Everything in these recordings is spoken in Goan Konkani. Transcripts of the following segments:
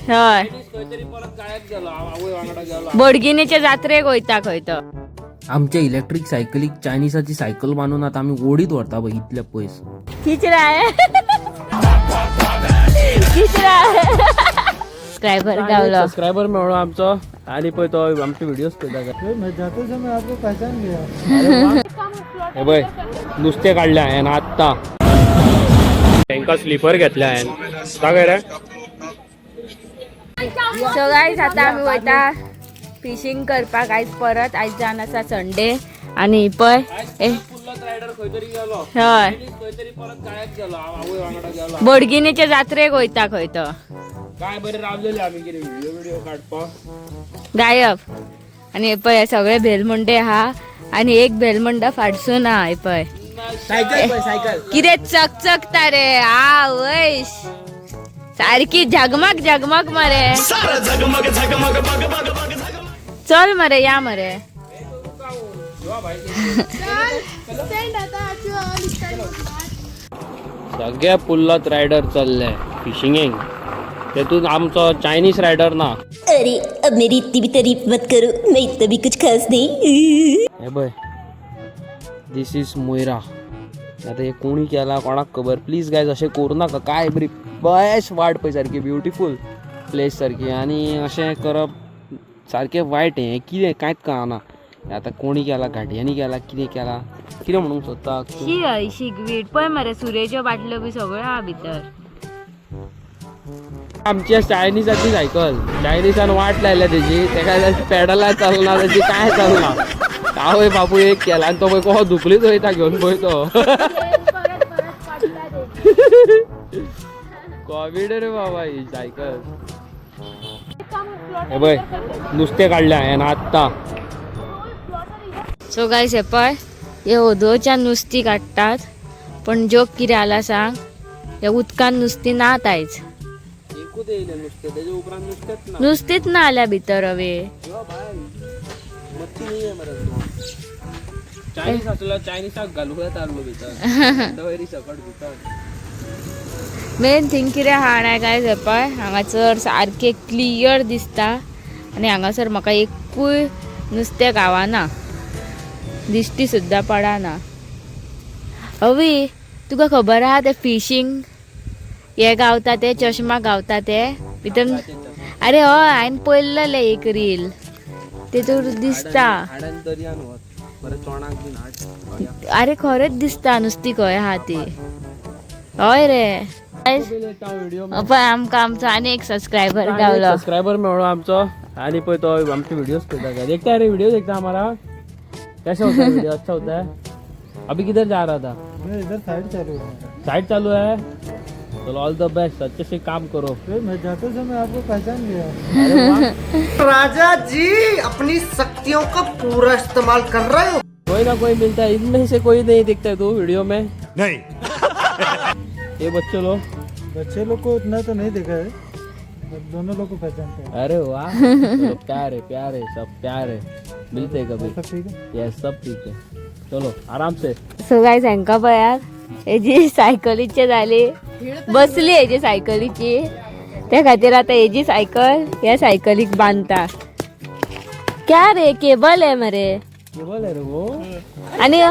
हय, खंय तरी परत गायब गेलो, आवय वांगडा गेलो. बोडगिनीच्या जात्रेक वयता खंय तो. आमच्या इलेक्ट्रीक सायकलीक चायनीसाची सायकल बांदून आता आमी ओडीत व्हरता पळय इतले पयस. खीच रहा है, खीच रहा है. सबस्क्रायबर गावलो. सबस्क्रायबर मेळ्ळो आमचो आणि पळय तो आमचे व्हिडिओज पळयता. मैं जाते समय आपको पहचान गया. हे पळय, नुस्तें काडलें हांवें आत्तां. तांकां स्लिपर घेतले हांवें, सांगय रे. सो गायज, आता आमी वयता फिशींग करपाक आयज परत. आयज जावन आसा संडे. आणि पळय ए रायडर खंय तरी गेलो. हय, खंय तरी परत गायब गेलो, आवय वांगडा गेलो. बोडगिनीच्या जात्रेक वयता खंय तो. काय बरें रावलेले आमी कितें व्हिडिओ व्हिडिओ काडपाक. गायब. आणि हे पळय, सगळे भेलमुंडे हा आणि एक भेलमुंडा फाटसून हा. हे पळय. Cycle, cycle. कितें चकचकता रे. आ वैश, सारखी झगमग झगमग मरे. चल मरे, या मरे. सगळ्या पुल्लात रायडर चल्ले फिशिंगेक, तेतून आमचो चायनीज रायडर ना. अरे, अब मेरी इतनी भी तारीफ मत करो, मैं इतना भी कुछ खास नहीं. हे पळय, दिस is मोयरा. आतां हे कोणी केला कोणाक खबर. प्लीज गायज, अशें करूं नाका. काय बरी बेस्ट वाट पळय, सारकी ब्युटिफूल प्लेस सारकी, आनी अशें करप सारकें वायट. हें कितें कांयच कळना. आतां कोणी केला, घाटयांनी केला, कितें केला, कितें म्हणूंक सोदता तूं? शी हय शिगवीट पळय मरे, सुरेच्यो बाटल्यो बी सगळ्यो आहा भितर. आमच्या चायनीसाची सायकल, चायनीसान वाट लायल्या तेजी. तेका पेडलां चलना तेजी, कांय चलना. आवय बापूय एक केला आनी तो पळय कसो धुकलीत वयता घेवन पळय तो. कॉमेडी रे बाबा ही सायकल. हे पळय, नुस्तें काडलें हांवें आत्तां. सो गायस, हे पळय, हे ओदोच्या नुस्तीं काडटात, पण जोक कितें जाला सांग, ह्या उदकान नुस्तीं नात आयज. एकूच येयलें नुस्तें, तेजे उपरांत नुस्तेंच ना. नुस्तींच ना आल्या भितर हवे. यो बाय, मच्छी नाही आहे मरे. चायनीज आसलो, चायनीसाक घालूं येता आसलो भितर, वयरी सकट भितर. मेन थिंग कितें आहा जाणा काय, हे पळय, हांगासर सारकें क्लियर दिसता आनी हांगासर म्हाका एकूय नुस्तें गावना, दिश्टी सुद्दां पडना. अवी, तुका खबर आहा ते फिशींग हे गावता, ते चश्मा गावता ते भितर? अरे हय, हांवें पळयल्लें एक रील, तेतूर दिसता. हाडन दर्यान वच, बरें चोणाक बीन हाड. अरे, खरेंच दिसता नुस्ती खंय आहा ती. हय रे. व्हिडिओ. पळय, आमकां आमचो आनी एक सबस्क्रायबर गावलो. सबस्क्रायबर मेळ्ळो आमचो आणि पळय तो आमचे व्हिडिओज पळयता. देखता है रे वीडियो? देखता हमारा? कैसा होता है वीडियो? अच्छा होता है? अभी किधर जा रहा था? मैं इधर साइड चालू है मेरा. साइड चालू है? चलो, ऑल the best, अच्छे से काम करो. अरे, मैं जाते समय आपको पहचान गया. अरे वाह. राजा जी अपनी शक्तियों का पूरा इस्तेमाल कर रहे हो. कोई ना कोई मिलता है, इनमें से कोई नहीं दिखता है तू वीडियो में. नहीं. ये बच्चे लोग. बच्चे लोग को उतना तो नहीं देखा है, पर दोनों लोग को पहचानते हैं. अरे वाह, चलो, प्यार है, प्यार है, सब प्यार है. मिलते हैं कभी. सब ठीक है. यस, सब ठीक है. चलो, आराम से. सो गायज, हांकां पळयात, हेजी सायकलीचे जाली, बसली हेजी सायकलीची. त्या खातीर आतां हेजी सायकल ह्या सायकलीक बांदता. क्या रे, केबल आहे मरे. केबल है रे वो. आणि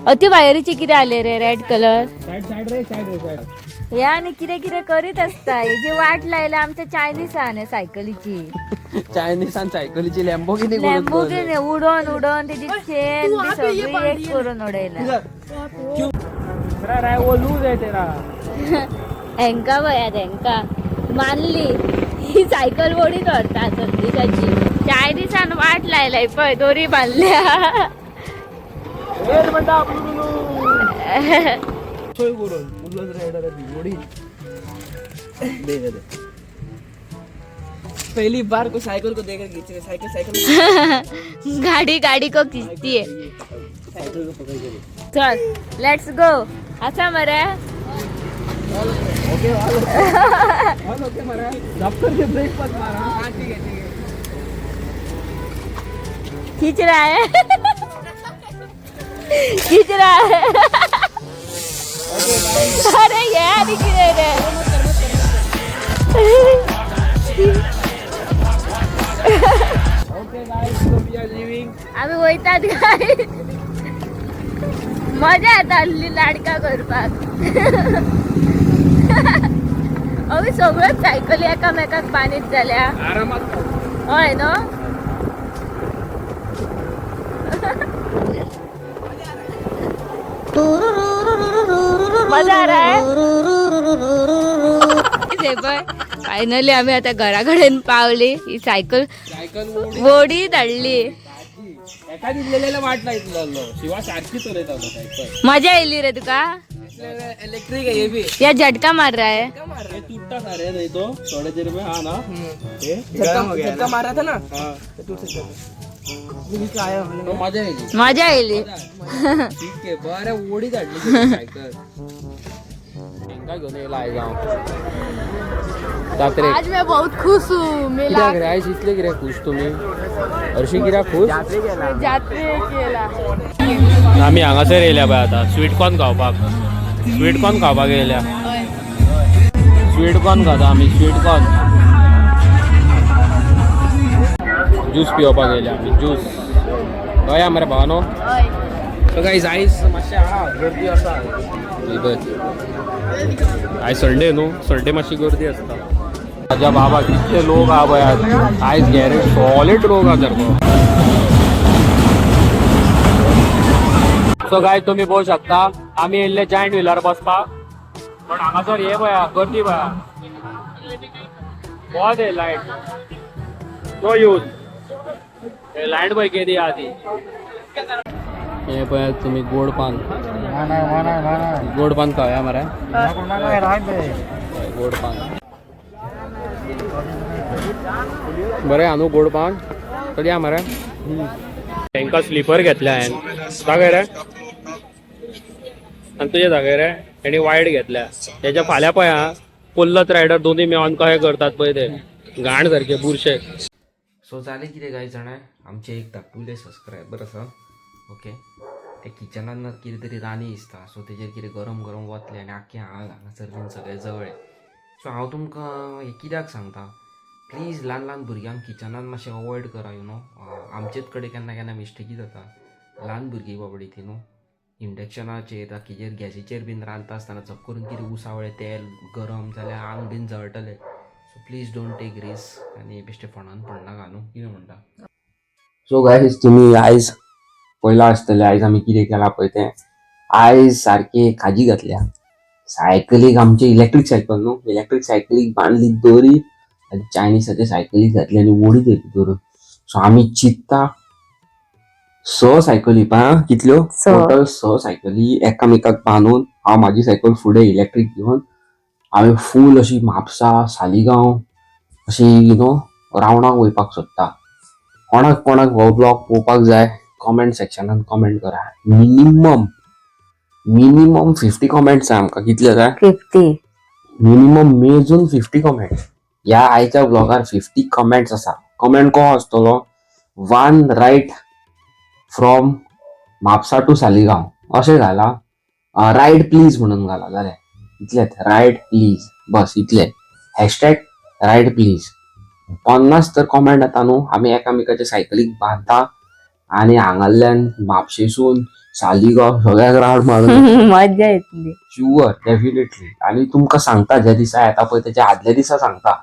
अति वायरीचे कितें आले रे, रेड कलर? साइड, साइड रे, साइड रे, साइड. हे आणि कितें कितें करीत असता. हेजी वाट लायल्या आमच्या चायनीसान सायकलीची. चायनीसान सायकलीची लॅम्बोगिनी. लॅम्बोगिनी उडोन उडोन तेजी चेन बी सगळी एक करून उडयला. रे, वो लूज है तेरा. हेंका पळयात, हेंका मानली ही सायकल ओडीत व्हरता संदेशाची. चायनीसान वाट लायलाय पळय, दोरी बांदल्या. म्हणटा सोय करून फुल्लच रायडर आहे ती ओढी दे दे दे. पहली बार को साइकिल को देखकर खींच रहे, साइकिल, साइकिल. गाडी, गाडी को खिचती है. साइकिल को पकड़ के. चल, let's go. असा मरे. ओके, ऑल ओके मारा, दफ्तर के ब्रेक पर मारा. हाँ, ठीक है, ठीक है. खींच रहा है, खींच रहा है. अरे यार, किती रे. Okay guys, so we are leaving. आमी वयतात काय, मजा येता आहली लाडका करपाक. आमी सगळ्योच सायकली एकामेकाक बांदीत जाल्या. आरामात. हय न्हू. मजा आ रहा है. हे पळय, फायनली आमी आता घरा कडेन पावली. ही सायकल सायकल वोडी धाडली. एका दिलेले वाट लायतलो शिवा, सारखी चलयतालो सायकल. मजा येयली रे तुका? इलेक्ट्रिक है ये भी. या झटका मार रहा है. हे तुटता सारे नाही तो थोडे देर में, हा ना हे? झटका झटका मार रहा था ना, तो टूट सकता था. मिल आया हमने. तो मजा येयली. मजा येयली. ठीक आहे, बरं, ओढी धाडली तुझी सायकल. हेंका घेवन येयला आयज हांव जात्रेक. आज मैं बहुत खुश हूँ मेला. कित्याक रे आयज इतले कित्याक खुश तुमी? हरशीं कित्याक खुश? जात्रे केला. आमी हांगासर येयल्या पळय आतां स्वीट कॉर्न खावपाक. स्वीट कॉर्न खावपाक येयल्या. स्वीट कॉर्न खाता आमी. स्वीट कॉर्न ज्यूस पिवपाक येयल्या आमी. ज्यूस हय मरे भावानो. सो गायज, आयज मातशें आहा, गर्दी आसा ही पळय. आयज संडे न्हू, संडे मातशी गर्दी आसता. म्हाज्या बाबा, कितले लोक आहा पळय आज. आयज गॅरेज सॉलीड लोक आहा सारको. सो गायज, तुमी पळोवंक शकता, आमी येयल्ले जायंट व्हिलार बसपाक, पण हांगासर हे पळया, गर्दी पळया. बहुत आहे लायट, नो यूज. लायट पळय केदी आहा ती. हे पळयात तुमी गोड पान. गोड पान खावया मरे. हय, गोड पान बरें आहा न्हू. गोड पान चलया मरे. तांकां स्लिपर घेतल्या हांवें. दाखय रे. आनी तुजे दाखय रे. तेणी वायट घेतल्या तेच्या. फाल्यां पळय आं, कोल्लत रायडर दोनूय मेळोन कशें करतात पळय ते, घाण सारके बुरशे. सो जालें कितें गायज जाणा, आमचे एक धाकटुले सबस्क्रायबर आसा, ओके, ते किचनान कितें तरी रांदी दिसता. सो तेजेर कितें गरम गरम वतलें आनी आख्खें आंग हांगासर बीन सगळें जळ्ळें. सो हांव तुमकां हें कित्याक सांगता, प्लीज ल्हान ल्हान भुरग्यांक किचनान मातशें अवॉयड करा. You know, आमचेच कडेन केन्ना केन्ना मिस्टेकी जाता. ल्हान भुरगीं बाबडी ती न्हू, इंडक्शनाचेर कितें गॅसीचेर बीन रांदता आसतना झप करून कितें उसावळें तेल गरम जाल्यार आंग बीन जळटलें. So please don't take risk आनी बेश्टें फोंडान पडनाका न्हू. कितें म्हणटा? सो गायज, तुमी आयज पळयलां आसतलें आयज आमी कितें केलां पळय तें. आयज सारकें खाजी घातल्या सायकलीक आमची. इलेक्ट्रीक सायकल न्हू, इलेक्ट्रीक सायकलीक बांदली दोरी आनी चायनिसाचे सायकलीक घातली आनी ओडीत येयली धरून. सो आमी चिंत्ता स सायकली पा कितल्यो? स. टोटल स सायकली एकामेकाक बांदून, हांव म्हाजी सायकल फुडें इलेक्ट्रीक घेवन, हांवें फूल अशी म्हापसा, सालिगांव अशी you know रावंडाक वयपाक सोदता. कोणाक कोणाक हो ब्लॉग पळोवपाक जाय, कॉमेंट सेक्शनान कॉमेंट करा. मिनिमम मिनिमम 50 कॉमेंट्स जाय आमकां. कितले जाय? 50. मिनिमम मेजून 50 कॉमेंट. ह्या आयच्या ब्लॉगार 50 कॉमेंट्स आसा. कॉमेंट कोण आसतलो? One ride from Mapusa to Saligao अशें घाला. रायड प्लीज म्हणून घाला जालें. इतलेंच, रायड प्लीज, बस इतलें. Hashtag ride please. 50 तर कॉमेंट येता न्हू, आमी एकामेकाच्या सायकलीक बांदता आनी हांगाल्यान म्हापशेसून सालिगांव सगळ्याक रावंड मारून. मजा येतली. Sure, definitely. आणि तुमकां सांगता, ज्या दिसा येता पळय तेच्या आदल्या दिसा सांगता.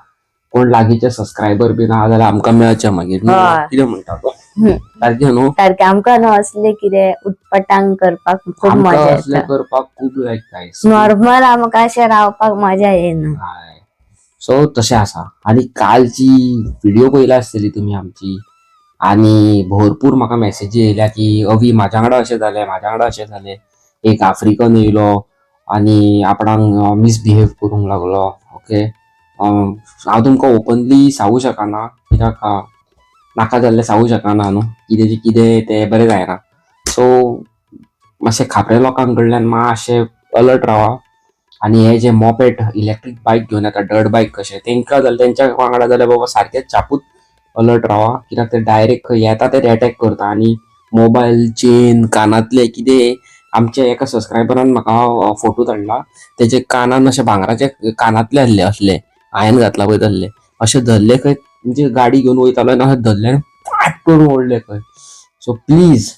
कोण लागींचे सबस्क्रायबर बीन आहा जाल्यार आमकां मेळचे मागीर न्हू. हय. कितें म्हणटा तो? सारकें न्हू? सारकें. आमकां न्हू असले कितें उटपटांग करपाक खूब आमकां मजा असलें येता. करपाक खूब लायक गायस. नॉर्मल आमकां अशें रावपाक मजा येना. हय, सो तशें आसा. आनी कालची व्हिडिओ पळयला आसतली तुमी आमची आनी भरपूर म्हाका मॅसेजी येयल्या की अवी, म्हाज्या वांगडा अशें जालें, म्हाज्या वांगडा अशें जालें, एक आफ्रिकन येयलो आनी आपणाक मिसबिहेव करूंक लागलो. ओके, हांव तुमकां ओपनली सांगू शकना कित्याक नाका जाल्लें सांगू शकना न्हू. कितें कितें तें बरें जायना. सो मातशें खापरे लोकां कडल्यान मातशें अलर्ट रावा. आनी हे जे मोपेड, इलेक्ट्रीक बायक घेवन येता, डर्ट बायक कशे, तेंकां जाल्यार, तेंच्या वांगडा जाल्यार बाबा सारकेच चापूच अलर्ट रावा, कित्याक ते डायरेक्ट खंय येता ते अटॅक करता आनी मोबायल, चेन, कानांतले कितें. आमच्या एका सबस्क्रायबरान म्हाका फोटो धाडला, तेजे कानान अशे भांगराचे कानांतले आहले, असले हांवें घातला पळय तसले. अशें धरले खंय, म्हणजे गाडी घेवन वयतालो आनी अशें धरलें आनी फाट करून ओडले खंय. सो प्लीज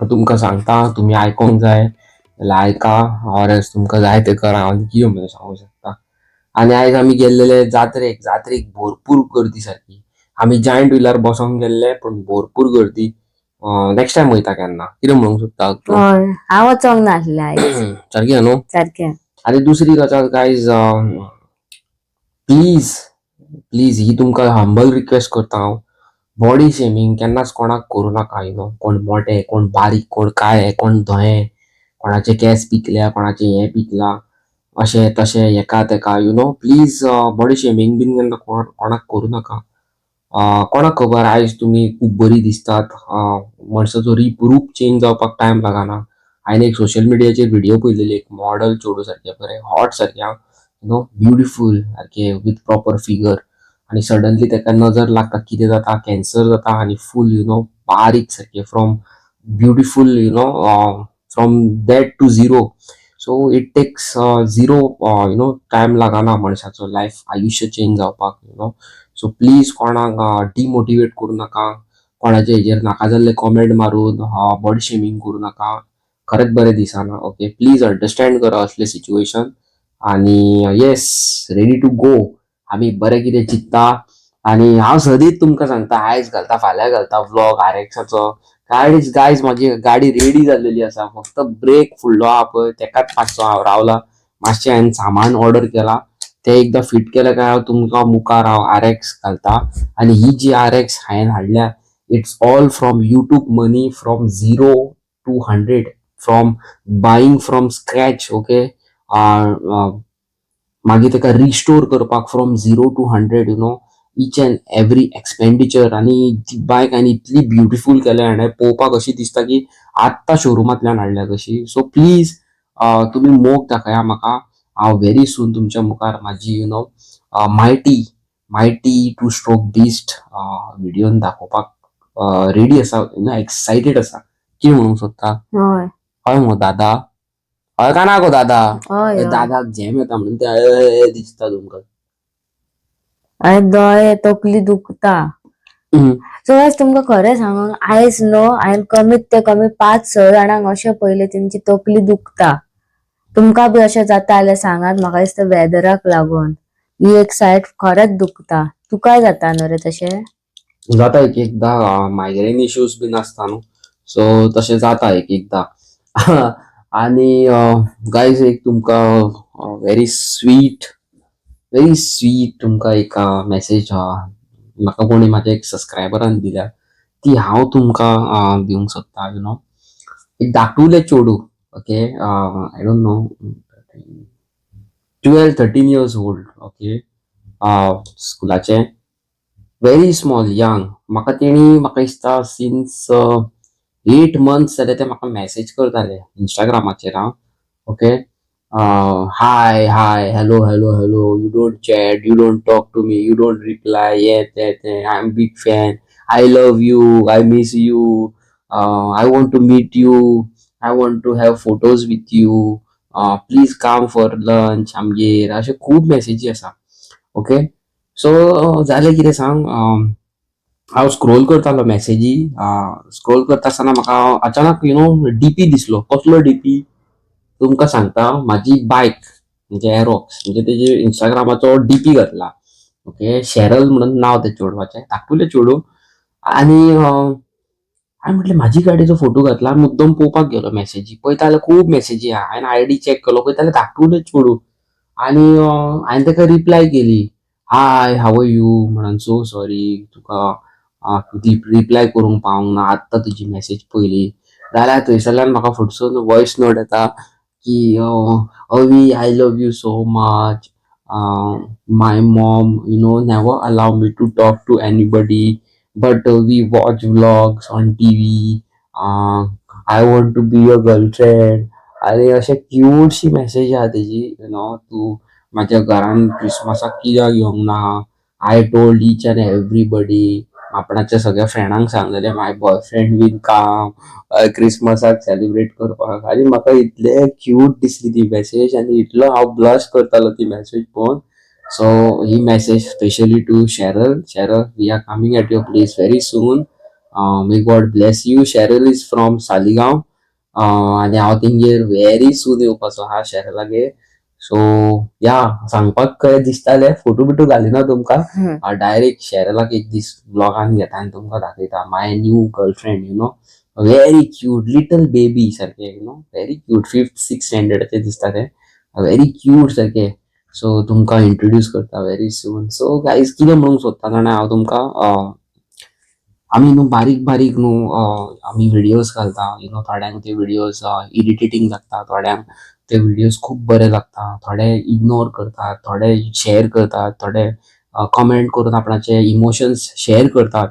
तुमकां सांगता, तुमी आयकोंक जाय जाल्यार आयका, ऑर एल्स तुमकां जाय तें करा, हांव कितें म्हणून सांगूंक शकता. आनी आयज आमी गेल्लेले जात्रेक. जात्रेक भरपूर गर्दी सारकी. आमी जायंट व्हिलार बसोंक गेल्ले, पूण भरपूर गर्दी. नेक्स्ट टायम वयता केन्ना. कितें म्हणूंक सोदता तूं? हय, हांव वचोंक नासलें आयज. सारकें न्हू? सारकें. आनी दुसरी गजाल गायज, प्लीज प्लीज, ही तुमकां हंबल रिक्वेस्ट करता हांव, बॉडी शेमींग केन्नाच कोणाक करूं नाका. You know, कोण मोटे, कोण बारीक, कोण काळे, कोण धवे, कोणाचे केंस पिकल्या, कोणाचे हें पिकलां, अशें तशें हेका तेका, you know, please body shaming बीन केन्ना कोणाक करूं नाका. कोणाक खबर, आयज तुमी खूब बरी दिसतात. मनशाचो रूप चेंज जावपाक टायम लागना. हांवें एक सोशल मिडियाचेर व्हिडियो पळयलेली, एक मॉडल चेडूं सारकें बरें हॉट सारकें, you know, beautiful सारकें, विथ प्रॉपर फिगर, आनी सडनली ताका नजर लागता, कितें जाता, कॅन्सर जाता आनी फूल you know बारीक सारकें, from beautiful, from that to zero. So it takes zero time लागना मनशाचो लायफ, आयुश्य चेंज जावपाक, you know. So please कोणाक डिमोटिवेट करूं नाका, कोणाच्या हेजेर नाका जाल्ले कॉमेंट मारून बॉडी शेमींग करूं नाका. खरेंच बरें दिसना. ओके, प्लीज अंडरस्टँड करा असले सिच्युएशन. आनी येस, रेडी टू गो. आमी बरें कितें चिंत्ता आनी हांव सदींच तुमकां सांगता, आयज घालता, फाल्यां घालता व्लॉग आर एक्साचो. गाडी गायज, म्हाजी गाडी रेडी जाल्लेली आसा. फक्त ब्रेक फुडलो आहा पळय, तेकाच मातसो हांव रावला. मातशें हांवें सामान ऑर्डर केलां, तें एकदां फिट केलें काय हांव तुमकां मुखार हांव आर एक्स घालता. आनी ही जी आर एक्स हांवें हाडल्या, it's all from YouTube money, from 0 to 100, from buying from scratch, okay. मागीर ताका रिस्टोर करपाक from 0 to 100, each and every expenditure. आनी ती बायक हांवें इतली ब्युटिफूल केल्या हाणें, पळोवपाक अशी दिसता की आत्तां शोरुमांतल्यान हाडल्या कशी. सो प्लीज तुमी मोग दाखया म्हाका. हांव व्हेरी सून तुमच्या मुखार म्हाजी mighty two stroke beast व्हिडियोन दाखोवपाक रेडी आसा, you know, excited आसा. कितें म्हणूंक सोदता? हय. हय मगो दादा? हय का ना गो दादा? हय हय. दादाक झेम येता म्हणून ते हय दिसता तुमकां. आनी दोळे, तकली दुखता. सो गायज, तुमकां खरें सांगूंक, आयज न्हू हांवें कमीत ते कमी पांच स जाणांक अशें पळयलें, तेंची तकली दुखता. तुमकां बी अशें जाता जाल्यार सांगात. म्हाका दिसता वेदराक लागून ही एक सायड खरेंच दुखता. तुकाय जाता न्हू रे तशें? जाता एक एकदां. मायग्रेन इश्यूज बीन आसता न्हू, सो तशें जाता एक एकदां. आनी गायज, एक तुमकां व्हेरी स्वीट, व्हेरी स्वीट तुमकां एक मॅसेज म्हाका कोणी म्हाज्या एक सबस्क्रायबरान दिल्या, ती हांव तुमकां दिवंक सोदता. You know, एक धाकटुलें चेडूं, okay, I don't know, 12-13 years old, okay, स्कुलाचें, व्हेरी स्मॉल, यंग. म्हाका तेणी, म्हाका दिसता सिन्स 8 मंथ्स जाले, ते म्हाका मॅसेज करताले इंस्टाग्रामाचेर. आं, okay, "Hi, hi, hello, hello, hello, you don't chat, you don't talk to me, you don't reply," हे ते ते, "I am big fan, I love you, I miss you, I want to meet you, I want to have photos with you, please come for lunch आमगेर," अशे खूब मॅसेजी आसा. ओके, सो जालें कितें सांग, हांव स्क्रोल करतालो मॅसेजी. स्क्रोल करता आसतना म्हाका अचानक you know DP दिसलो. कसलो डीपी तुमकां सांगता. म्हाजी बायक म्हणजे एरोक्स, म्हणजे तेजे इंस्टाग्रामाचो डीपी घातला. ओके, शेरल म्हणून नांव तें चेडवाचें, धाकटुलें चेडूं. आनी हांवें म्हटलें, म्हाजी गाडयेचो फोटो घातला. मुद्दम पळोवपाक गेलो मॅसेजी. पळयता जाल्यार खूब मॅसेजी आहा. हांवें आयडी चॅक केलो, पळयता जाल्यार धाकटुलें चेडूं. आनी हांवें ताका रिप्लाय केली, "हाय, हाव आर you?" म्हणून. "सो सॉरी, तुका रिप्लाय करूंक पावूंक ना. आत्तां तुजी मॅसेज पयली." जाल्यार थंयसरल्यान म्हाका फुडसून वॉयस नोट येता की, "अवी, I love you so much. My mom never allow me to talk to anybody, but we watch vlogs on TV. I want to be your girlfriend." आनी अशें क्यूटशी मॅसेज आहा तेजी, you know, "तूं म्हाज्या घरान क्रिसमसाक कित्याक येवंक ना? I told each and everybody," आपणाच्या सगळ्या फ्रेंडांक सांगलेलें, "my boyfriend will come क्रिसमसाक सेलिब्रेट करपाक." आनी म्हाका इतलें क्यूट दिसली ती मॅसेज आनी इतलो हांव ब्लश करतालो ती मॅसेज पळोवन. So he message specially to Cheryl. Cheryl, we are coming at your place very soon. May God bless you. Cheryl is from Saligao. आनी हांव तेंगेर व्हेरी सून येवपाचो आहा शेरलागेर. सो या, सांगपाक कळें दिसतालें, फोटो बिटो घालिना तुमकां. डायरेक्ट शेरलाक एक दीस ब्लॉगान घेता आनी तुमकां दाखयता. My new girlfriend, very cute little baby सारकें, very cute. Fifth six स्टँडर्डाचें दिसता तें, व्हेरी क्यूट सारकें. सो तुमकां इंट्रोड्यूस करता व्हेरी सून. सो गायज, कितें म्हणूंक सोदता जाणा हांव तुमकां? आमी न्हू बारीक बारीक न्हू आमी व्हिडियोज घालता. थोड्यांक ते व्हिडियोज इरिटेटींग लागता, थोड्यांक ते व्हिडियोज खूब बरे लागता. थोडे इग्नोर करतात, थोडे शेअर करतात, थोडे कमेंट करून आपणाचे इमोशन्स शेअर करतात.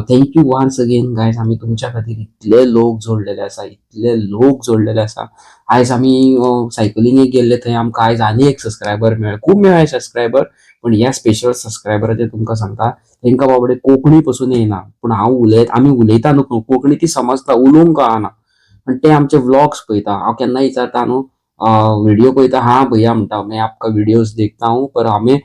Thank you once again, guys. आमी तुमच्या खातीर इतले लोक जोडलेले आसा, इतले लोक जोडलेले आसा. आयज आमी सायकलिंगेक गेल्ले, थंय आमकां आयज आनी एक सबस्क्रायबर मेळ्ळे. खूब मेळ्ळे सबस्क्रायबर, पण ह्या स्पेशल सबस्क्रायबराचे तुमकां सांगता, तांकां बाबडे कोंकणी पसून येयना, पूण हांव उलयत, आमी उलयता न्हू कोंकणी, ती समजता, उलोवंक कळना, पण ते आमचे व्लॉग्स पळयता. हांव केन्ना विचारता न्हू, व्हिडिओ पळयता. "हाँ भैया," म्हणटा, "मैं आपका व्हिडियोज देखता हूँ, पर हमें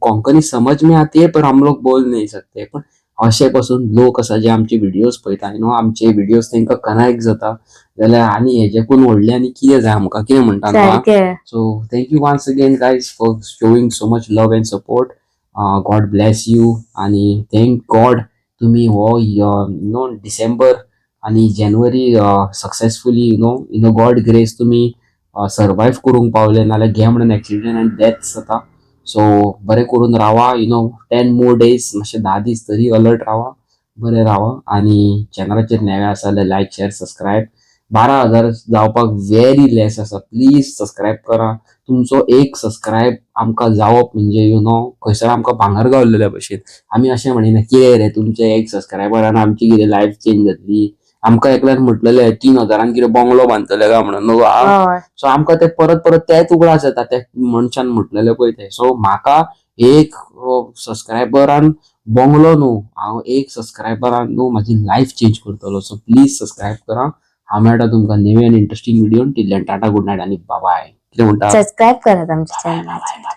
कोंकणी समझ में आती है, पर हम लोग बोल नहीं सकते." पण अशे पासून लोक आसा जे आमचे व्हिडियोज पळयता. आमचे व्हिडियोज तांकां कनेक्ट जाता जाल्यार आनी हेजेकून व्हडलें आनी कितें जाय आमकां? कितें म्हणटा न्हू? सारकें. So thank you once again, guys, for showing so much love and support. God bless you. आणि thank God तुम्ही हो you know December आणि जानेवारी successfully, in God grace तुम्ही सर्वायव करूंक पावले. नाल्यार घे म्हणून एक्सिडंट आनी डेथ्स जाता. सो बरें करून रावा. 10 more days, मातशे 10 दीस तरी अलर्ट रावा, बरें रावा. आनी चॅनलाचेर नवे आसा जाल्यार लायक, शेअर, सबस्क्रायब. 12,000 जावपाक व्हेरी लेस आसा. प्लीज सबस्क्रायब करा. तुमचो एक सबस्क्रायब आमकां जावप म्हणजे खंयसर आमकां भांगर गावलेल्या भशेन. आमी अशें म्हणिना, कितें रे, तुमचे एक सबस्क्रायबरान आमची कितें लायफ चेंज जातली? आमकां एकल्यान म्हटलेलें, 3000न कितें बंगलो बांदतले काय म्हणून न्हू. हय. सो आमकां ते परत परत तेच उगडास येता, ते मनशान म्हटलेले पळय ते. सो म्हाका एक सबस्क्रायबरान बंगलो न्हू, हांव एक सबस्क्रायबरान न्हू म्हाजी लायफ चेंज करतलो. सो प्लीज सबस्क्रायब करा. हांव मेळटा तुमकां नवे आनी interesting video. Till then, tata, good night आनी बाय. कितें म्हणटा? सबस्क्राईब करात आमच्या चॅनलाचेर.